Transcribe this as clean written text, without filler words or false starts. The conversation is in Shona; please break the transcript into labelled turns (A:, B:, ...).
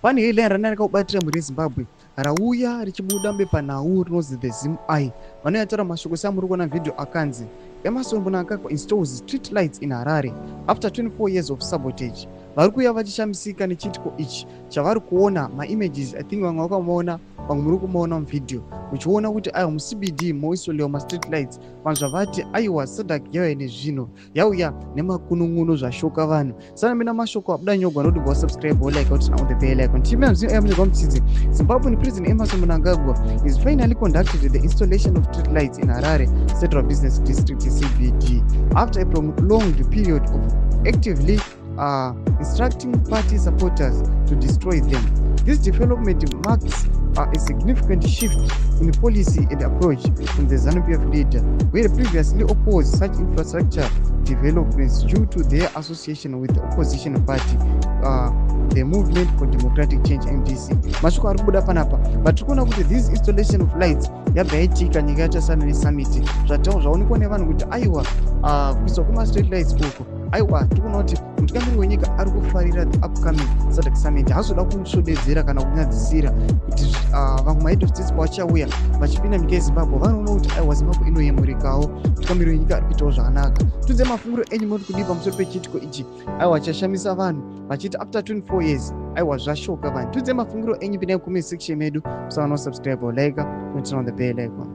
A: Pane headline randakakubatira, mhuri yeZimbabwe, rauya richibuda mubepanhau rinonzi The Zim Eye. Vanoyataura mashoko seamuri kuona vhidhiyo, akanzi, "Emmerson Mnangagwa installs street lights in Harare after 24 years of sabotage." Vari kuuya vachishamisika nechiitiko ichi chavari kuona maimages. I think vamwe vakamaona, vamwe muri kumaona muvhidhiyo, muchiona kuti aiwa, muCBD moinstallwa mastreet lights. Vanhu zvavati aiwa, SADC yauya nezvinhu, yauya nemakunun'unu, zvashoka vanhu. Sana mina mashoko abuda nyogwa noti wasubscribe, like, turn on the bell icon. Timeamunyogwa mutsitsi. Zimbabwean President Emmerson Mnangagwa is finally conducted the installation of street lights in Harare Central Business District, CBD, after a prolonged period of actively instructing party supporters to destroy them. This development marks a significant shift in policy and approach from the ZANU-PF leader, who had previously opposed such infrastructure developments due to their association with the opposition party, the Movement for Democratic Change, MDC. Mashoko ari kubuda panapa, vatiri kuona kuti this installation of lights yabva yaitika nyika yatasana nesummit. Zvaonekwa nevanhu kuti aiwa, kuiswa kwemastreet lights uku, aiwa, tiri kuona kuti mutungamiri wenyika ari kufarira the upcoming SADC summit. Haazoda kusvodedzera kana kunyadzisira kuti vamwe mahead of states pavachauya vachipinda munyika yeZimbabwe, vanoona kuti aiwa, Zimbabwe inoyemurikawo, mutungamiri wenyika ari kuitawo zvakanaka. Tudze mafungiro enyu, munoti kudii pamusoro pechiitiko ichi? Aiwa, chashamisa vanhu vachiti after 24 years, aiwa, zvashoka vanhu. Tudze mafungiro enyu, pindai mucomment section medu. Musaona kusubscribe, like, turn on the bell icon.